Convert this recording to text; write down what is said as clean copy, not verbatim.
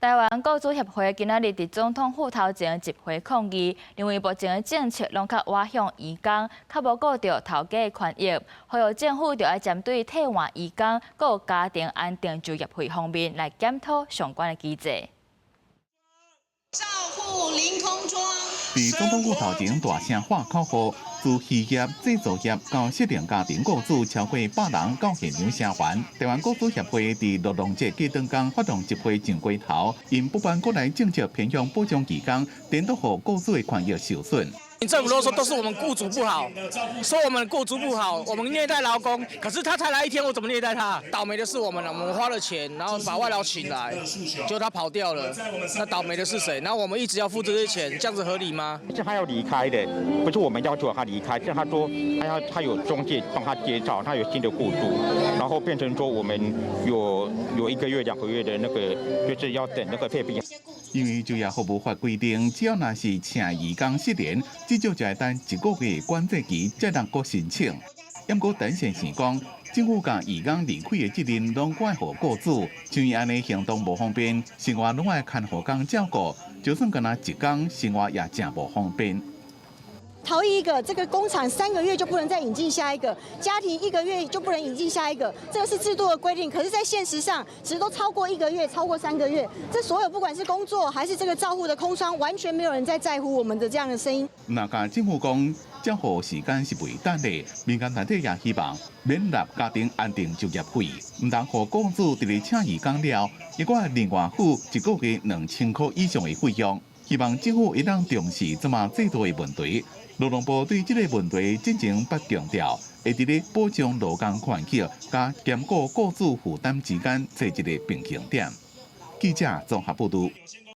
台灣僱主協會今仔日佇總統府頭前集會抗議，認為目前的政策攏較倚向移工，較無顧著頭家的權益，呼籲政府著愛針對替換移工、閣有家庭安定就業費方面來檢討相關的機制。照護凌空樁。佇總統府頭前大聲喊口號，自漁業、製造業到失靈家庭僱主超過100人到現場聲援。台灣僱主協會佇勞動節過當工發動集會上街頭，𪜶不滿國內政策偏向保障移工，顛倒予僱主的權益受損。政府都說都是我們僱主不好，說我們僱主不好，我們虐待勞工。可是他才來一天，我怎麼虐待他？倒霉的是我們了，我們花了錢，然後把外勞請來，結果他跑掉了。那倒霉的是誰？然後我們一直要付這些錢，這樣子合理嗎？是他要離開的，不是我們要求他離開，是他說他要他有中介幫他介紹，他有新的僱主，然後變成說我們有一個月2個月的那個，就是要等那個配比。因為就業服務法規定，只要若是請移工失聯，至少就愛等一個月管制期，才通閣申請。毋過陳先生講，政府共移工離開的責任攏怪予僱主，像伊按呢行動無方便，生活攏愛看護工照顧，就算干焦一工，生活也誠無方便。逃逸一個，這個工廠3個月就不能再引進下一個家庭，一個月就不能引進下一個，這個是制度的規定。可是，在現實上，其實都超過一個月，超過3個月。這所有不管是工作還是這個照護的空窗，完全沒有人在在乎我們的這樣的聲音。若共政府講照護時間是袂等的，民間團體也希望免納家庭安定就業費，毋通予僱主佇咧請移工了，猶閣愛另外付一個月2000塊以上的費用。希望政府會當重視這馬制度的問題。勞動部對這個問題進前捌強調，會佇咧保障勞工權益，佮兼顧僱主負擔之間，揣一個平衡點。記者綜合報導。